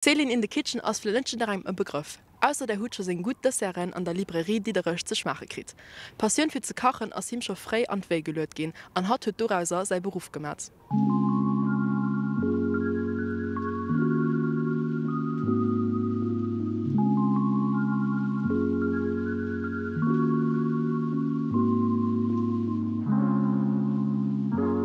Céline in the Kitchen ass vläit net jidderengem e Begrëff, ausser der hutt scho seng gutt Desserten an der Librairie Diderech ze schmaache kritt. D'Passioun fir ze kachen ass him scho fréi an d'Wéi geluet ginn an hatt huet dorauser säi Beruff gemat.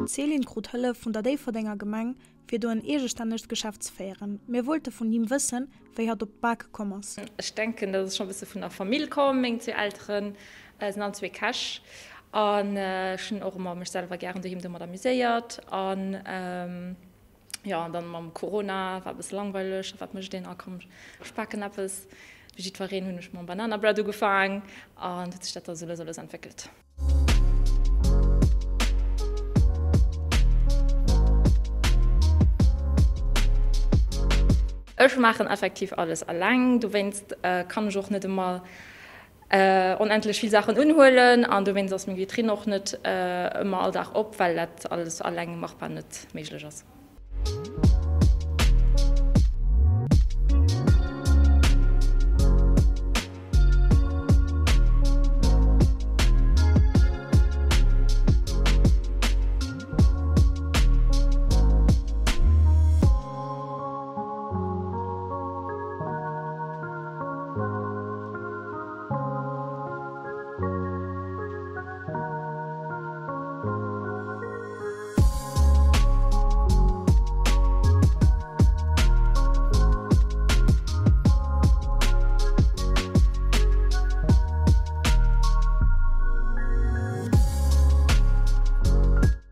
D'Céline krut Hëllef vun der Déifferdenger Gemeng fir do en eegestännegt Geschäft ze féieren. Mir wollte vun him wëssen, wéi hatt op d'Bake komm ass. Ech denken, dat ass scho e bësse vun der Famill komm. Meng zwee Eltere sinn all zwee Käch an ech hunn och ëmmer mech selwer gären doheem domat amuséiert. An jo, an dann mam Corona war e bësse langweileg, a wat mécht een? A komm, ech baken eppes. Wéi jiddwereen hunn ech mam Banana Bread ugefaang an huet sech dat da sou lues a lues entwéckelt. Ech maachen effektiv alles alleng, dowéinst kann ech och net ëmmer onendlech vill Saachen unhuelen an dowéinst ass meng Vitrine och net ëmmer all Dag op, well dat alles alleng machbar net méiglech ass.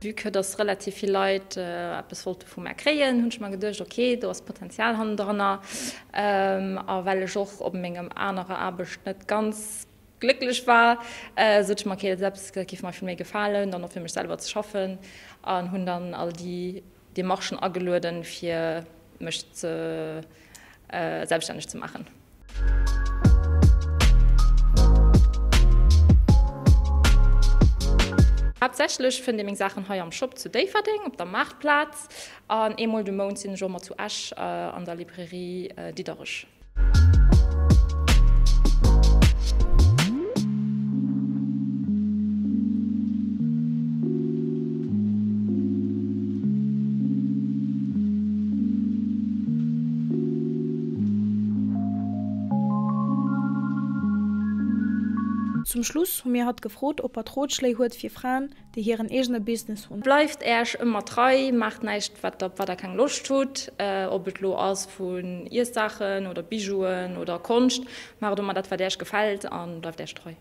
Vue que dass relativ vill Leit eppes wollte vu mär kréien, hunn ech mer geduecht, ok, do ass Potenzial hannendranner. A well ech och op mengem anerer Aarbecht net ganz Glécklech war, sot ech mer, ok, dat ass eppes, dat géif mer vill méi gefalen, dann och fir mech selwer ze schaffen an hunn dann all déi Demarchen agelueden, fir mech ze selbststänneg ze maachen. Haaptsächlech fënnt ee meng Saachen hei am Shop zu Déifferdeng op der Maartplaz an eemol de Mount sinn ech och mat zu Esch an der Librairie Diderich. Zum Schluss hu mir hatt gefrot, ob hatt Rotschléi huet fir Fraen, déi hiren eegene Business hunn. Bleift Äerch ëmmer trei, maacht näischt wat op wat der keng Loscht hutt, ob et lo ass vun Iessaachen oder Bijouen oder Konscht, maacht ëmmer dat wat Äerch gefält an bleift Äerch trei.